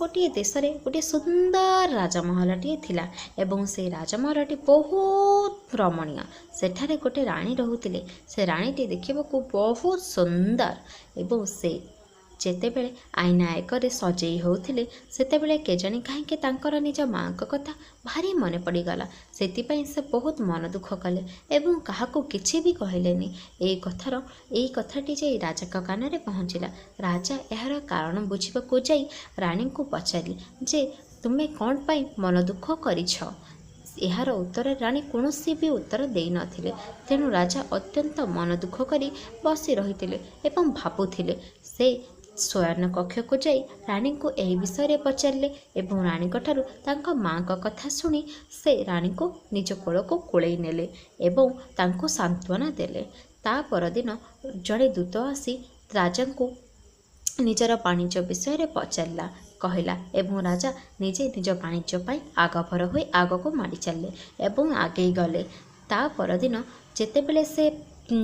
ଗୋଟିଏ ଦେଶରେ ଗୋଟିଏ ସୁନ୍ଦର ରାଜମହଲଟିଏ ଥିଲା ଏବଂ ସେଇ ରାଜମହଲଟି ବହୁତ ରମଣୀୟ। ସେଠାରେ ଗୋଟେ ରାଣୀ ରହୁଥିଲେ। ସେ ରାଣୀଟି ଦେଖିବାକୁ ବହୁତ ସୁନ୍ଦର ଏବଂ ସେ ଯେତେବେଳେ ଆଇନା ଆଗରେ ସଜେଇ ହେଉଥିଲେ, ସେତେବେଳେ କେଜାଣି କାହିଁକି ତାଙ୍କର ନିଜ ମାଆଙ୍କ କଥା ଭାରି ମନେ ପଡ଼ିଗଲା। ସେଥିପାଇଁ ସେ ବହୁତ ମନ ଦୁଃଖ କଲେ ଏବଂ କାହାକୁ କିଛି ବି କହିଲେନି। ଏଇ କଥାଟି ଯାଇ ରାଜାଙ୍କ କାନରେ ପହଞ୍ଚିଲା। ରାଜା ଏହାର କାରଣ ବୁଝିବାକୁ ଯାଇ ରାଣୀଙ୍କୁ ପଚାରିଲେ ଯେ ତୁମେ କ'ଣ ପାଇଁ ମନ ଦୁଃଖ କରିଛ? ଏହାର ଉତ୍ତରରେ ରାଣୀ କୌଣସି ବି ଉତ୍ତର ଦେଇନଥିଲେ। ତେଣୁ ରାଜା ଅତ୍ୟନ୍ତ ମନ ଦୁଃଖ କରି ବସି ରହିଥିଲେ ଏବଂ ଭାବୁଥିଲେ। ସେ ଶୟନ କକ୍ଷକୁ ଯାଇ ରାଣୀଙ୍କୁ ଏହି ବିଷୟରେ ପଚାରିଲେ ଏବଂ ରାଣୀଙ୍କଠାରୁ ତାଙ୍କ ମାଆଙ୍କ କଥା ଶୁଣି ସେ ରାଣୀଙ୍କୁ ନିଜ କୋଳକୁ କୋଳେଇ ନେଲେ ଏବଂ ତାଙ୍କୁ ସାନ୍ତ୍ୱନା ଦେଲେ। ତା ପରଦିନ ଜଣେ ଦୂତ ଆସି ରାଜାଙ୍କୁ ନିଜର ବାଣିଜ୍ୟ ବିଷୟରେ ପଚାରିଲା, କହିଲା ଏବଂ ରାଜା ନିଜେ ନିଜ ବାଣିଜ୍ୟ ପାଇଁ ଆଗଭର ହୋଇ ଆଗକୁ ମାଡ଼ି ଚାଲିଲେ ଏବଂ ଆଗେଇ ଗଲେ। ତା ପରଦିନ ଯେତେବେଳେ ସେ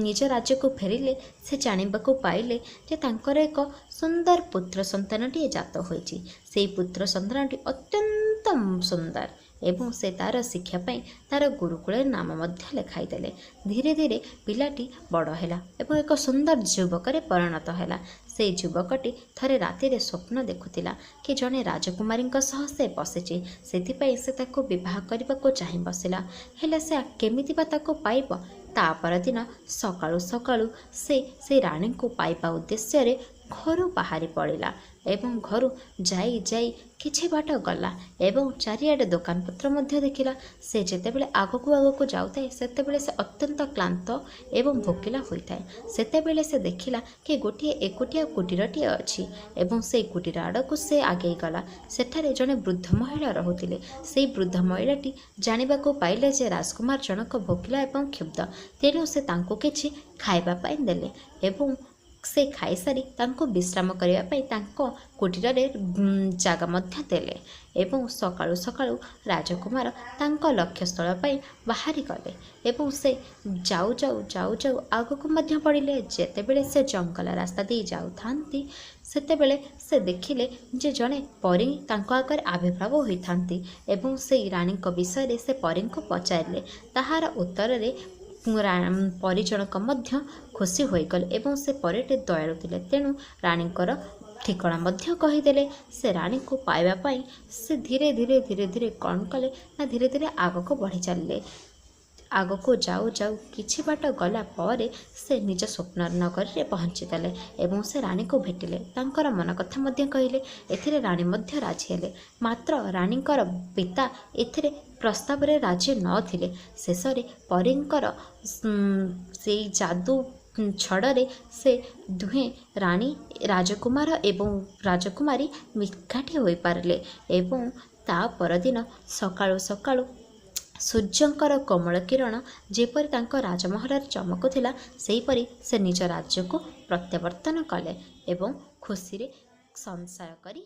ନିଜ ରାଜ୍ୟକୁ ଫେରିଲେ, ସେ ଜାଣିବାକୁ ପାଇଲେ ଯେ ତାଙ୍କର ଏକ ସୁନ୍ଦର ପୁତ୍ର ସନ୍ତାନଟିଏ ଜାତ ହୋଇଛି। ସେଇ ପୁତ୍ର ସନ୍ତାନଟି ଅତ୍ୟନ୍ତ ସୁନ୍ଦର ଏବଂ ସେ ତା'ର ଶିକ୍ଷା ପାଇଁ ତା'ର ଗୁରୁକୁଳରେ ନାମ ମଧ୍ୟ ଲେଖାଇଦେଲେ। ଧୀରେ ଧୀରେ ପିଲାଟି ବଡ଼ ହେଲା ଏବଂ ଏକ ସୁନ୍ଦର ଯୁବକରେ ପରିଣତ ହେଲା। ସେଇ ଯୁବକଟି ଥରେ ରାତିରେ ସ୍ୱପ୍ନ ଦେଖୁଥିଲା କି ଜଣେ ରାଜକୁମାରୀଙ୍କ ସହ ସେ ବସିଛି। ସେଥିପାଇଁ ସେ ତାକୁ ବିବାହ କରିବାକୁ ଚାହିଁ ବସିଲା। ହେଲେ ସେ କେମିତି ବା ତାକୁ ପାଇବ? ତା ପରଦିନ ସକାଳୁ ସକାଳୁ ସେ ସେଇ ରାଣୀଙ୍କୁ ପାଇବା ଉଦ୍ଦେଶ୍ୟରେ ଘରୁ ବାହାରି ପଡ଼ିଲା ଏବଂ ଘରୁ ଯାଇ ଯାଇ କିଛି ବାଟ ଗଲା ଏବଂ ଚାରିଆଡ଼େ ଦୋକାନପତ୍ର ମଧ୍ୟ ଦେଖିଲା। ସେ ଯେତେବେଳେ ଆଗକୁ ଆଗକୁ ଯାଉଥାଏ, ସେତେବେଳେ ସେ ଅତ୍ୟନ୍ତ କ୍ଳାନ୍ତ ଏବଂ ଭୋକିଲା ହୋଇଥାଏ। ସେତେବେଳେ ସେ ଦେଖିଲା କି ଗୋଟିଏ ଏକୁଟିଆ କୁଟୀରଟିଏ ଅଛି ଏବଂ ସେଇ କୁଟୀର ଆଡ଼କୁ ସେ ଆଗେଇ ଗଲା। ସେଠାରେ ଜଣେ ବୃଦ୍ଧ ମହିଳା ରହୁଥିଲେ। ସେଇ ବୃଦ୍ଧ ମହିଳାଟି ଜାଣିବାକୁ ପାଇଲେ ଯେ ରାଜକୁମାର ଜଣକ ଭୋକିଲା ଏବଂ କ୍ଷୁବ୍ଧ। ତେଣୁ ସେ ତାଙ୍କୁ କିଛି ଖାଇବା ପାଇଁ ଦେଲେ ଏବଂ ସେ ଖାଇସାରି ତାଙ୍କୁ ବିଶ୍ରାମ କରିବା ପାଇଁ ତାଙ୍କ କୁଟୀରରେ ଜାଗା ମଧ୍ୟ ଦେଲେ ଏବଂ ସକାଳୁ ସକାଳୁ ରାଜକୁମାର ତାଙ୍କ ଲକ୍ଷ୍ୟସ୍ଥଳ ପାଇଁ ବାହାରି ଗଲେ ଏବଂ ସେ ଯାଉ ଯାଉ ଯାଉ ଯାଉ ଆଗକୁ ମଧ୍ୟ ବଢ଼ିଲେ। ଯେତେବେଳେ ସେ ଜଙ୍ଗଲ ରାସ୍ତା ଦେଇ ଯାଉଥାନ୍ତି, ସେତେବେଳେ ସେ ଦେଖିଲେ ଯେ ଜଣେ ପରୀ ତାଙ୍କ ଆଗରେ ଆବିର୍ଭାବ ହୋଇଥାନ୍ତି ଏବଂ ସେଇ ରାଣୀଙ୍କ ବିଷୟରେ ସେ ପରୀଙ୍କୁ ପଚାରିଲେ। ତାହାର ଉତ୍ତରରେ ପରୀ ଜଣକ ମଧ୍ୟ ଖୁସି ହୋଇଗଲେ ଏବଂ ସେ ପରୀଟି ଦୟାଳୁ ଥିଲେ। ତେଣୁ ରାଣୀଙ୍କର ଠିକଣା ମଧ୍ୟ କହିଦେଲେ। ସେ ରାଣୀଙ୍କୁ ପାଇବା ପାଇଁ ସେ ଧୀରେ ଧୀରେ ଧୀରେ ଧୀରେ କ'ଣ କଲେ ନା ଧୀରେ ଧୀରେ ଆଗକୁ ବଢ଼ି ଚାଲିଲେ। ଆଗକୁ ଯାଉ ଯାଉ କିଛି ବାଟ ଗଲା ପରେ ସେ ନିଜ ସ୍ୱପ୍ନ ନଗରୀରେ ପହଞ୍ଚିଗଲେ ଏବଂ ସେ ରାଣୀକୁ ଭେଟିଲେ। ତାଙ୍କର ମନ କଥା ମଧ୍ୟ କହିଲେ। ଏଥିରେ ରାଣୀ ମଧ୍ୟ ରାଜି ହେଲେ। ମାତ୍ର ରାଣୀଙ୍କର ପିତା ଏଥିରେ ପ୍ରସ୍ତାବରେ ରାଜି ନଥିଲେ। ଶେଷରେ ପରୀଙ୍କର ସେଇ ଯାଦୁ ଛଳରେ ସେ ଦୁହେଁ ରାଣୀ, ରାଜକୁମାର ଏବଂ ରାଜକୁମାରୀ ଏକାଠି ହୋଇପାରିଲେ ଏବଂ ତା ପରଦିନ ସକାଳୁ ସକାଳୁ ସୂର୍ଯ୍ୟଙ୍କର କୋମଳ କିରଣ ଯେପରି ତାଙ୍କ ରାଜମହଲରେ ଚମକୁଥିଲା, ସେହିପରି ସେ ନିଜ ରାଜ୍ୟକୁ ପ୍ରତ୍ୟାବର୍ତ୍ତନ କଲେ ଏବଂ ଖୁସିରେ ସଂସାର କରି